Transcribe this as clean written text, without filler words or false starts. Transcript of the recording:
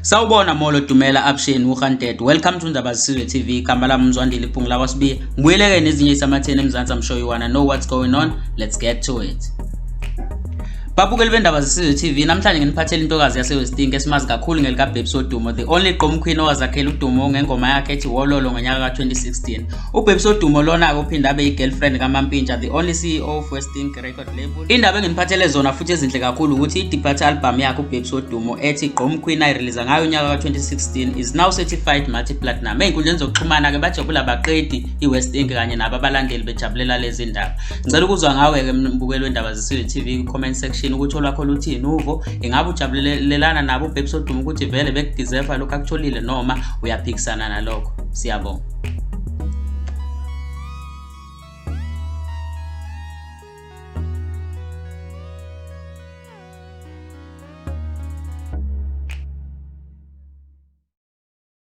Sawubona, molo, dumela, avuxeni, uhanted. Welcome to Ndaba Zisizwe TV. Igama lami uMzwandile Iphungu lakwaSibiya. Ngibuyeleke nezinye isamatheni eMzansi. I'm sure you wanna know what's going on. Let's get to it. Babukeli bendaba zesizwe TV, namhlanje nginiphathele intokazi yaseWestink esimazi kakhulu ngelika Babes Wodumo, the only gqom queen owazakhela udumo ngengoma yakhe ethi Wololo ngonyaka ka-2016. UBabes Wodumo lona-ke uphinde abe yi-girlfriend kaMampintsha, the only CEO of Westink record label. Indaba enginiphathele zona futhi ezinhle kakhulu ukuthi i-debut album yakhe uBabes Wodumo ethi Gqom Queen ayirelease ngayo unyaka ka-2016 is now certified multi-platinum. Ey'nkundleni zokuxhumana-ke bajabula baqedi i-West Ink kanye nabo abalandeli bejabulela lezi ndaba. Ngicela ukuzwa ngawe-ke, mbukeli wendaba zesizwe TV, ku-comment section ukuthi olwakho luthini uvo. Ingabe ujabulelana nabo uBabes Wodumo ukuthi vele bekudeserve lokhu akutholile noma uyaphikisana nalokho? Siyabonga.